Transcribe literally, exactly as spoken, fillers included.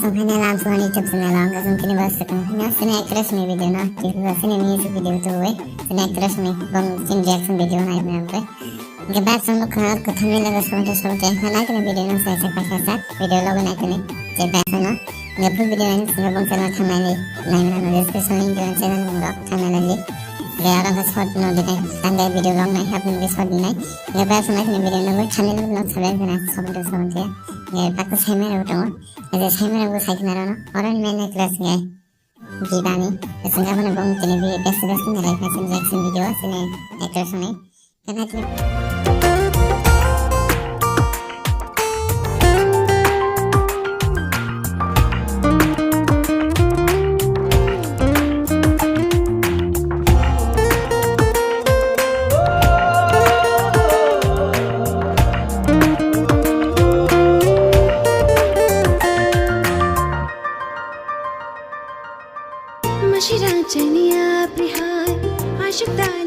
Okhane lam soni chuk sene long kasum kini bas sekang. Hanya sene actress ni video na. Kini bas sene music video tu we. Sene actress ni bong sin reaction video na ina we. Ge bas song ko khana ko thami laga song te song te. Hana kini video na sa sa pa sa sa. Video logo na kini. Je bas no. Ge full video na sene bong sene thang na ni. Na ina no description link de channel bong rok thang na ni. Ge ara ka short no de. Tang ge video long na hap ni short ni. Ge bas na kini video no thami laga no sabe na song te song te. Ge bak ko seme ro to. Ede saimano bo saikna rono. Oro ni main actress nge Jibani. Singapore bong tini bi best best ni rai fashion reaction video sini actress ni. Kana tini. Masirang chania prihai, ashuk dan